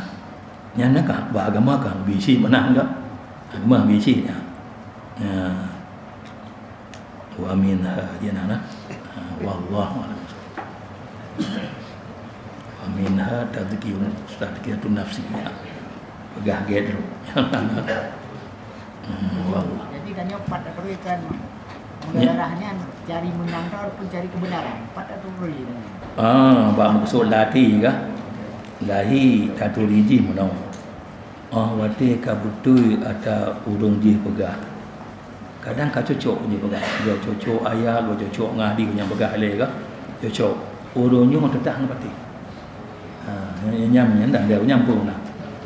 Nyan na ka, bak agama ka bisi meunan ka. Agama bisi nyan. Ha. Wa minha, ya, nah, nah. Ha, wallahu a'lam. Wa minha tazkiyun, tazkiyatun nafsi, ya. Peugah gét dulu. Hmm, wallah. Jadi, tanyoe pat tapeureukan, ya, mudaharah nyan cari meunang tau ataupun cari kebenaran? Pat tapeureukan. Ah, bak maksud lati kah? Lahé taturi jih meunoe. Oh, watée ka beutôi ata ureuëng jih peugah. Kadang ka cocok jipeugah. Geucocok ayat, geucocok ngon hadis nyang peugah lé ka. Cocok. Ureuëng nyoe teutab hana patéh. Ha, nyan, nyan, nyan dah dia nyampung dah.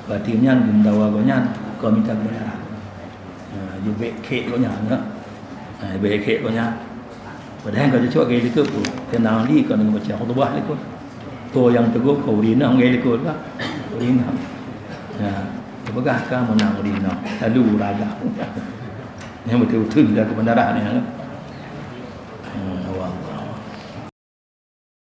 Berarti nyan geumeudawa gobnyan, ka mita keubeunaran. Ha, jubek khek gobnyan, ha. Ha, jubek khek gobnyan. Padahai ka cocok gaya likot pun. Tenang di ka deungoe baca khutbah likot. Toh nyang teugok ka ureuëng inong gaya likot ka. Ureuëng inong. Ha, peugah ka meunang ureuëng inong. Lalu raga. Nyang beutôi-beutôi bila keubeunaran nyan.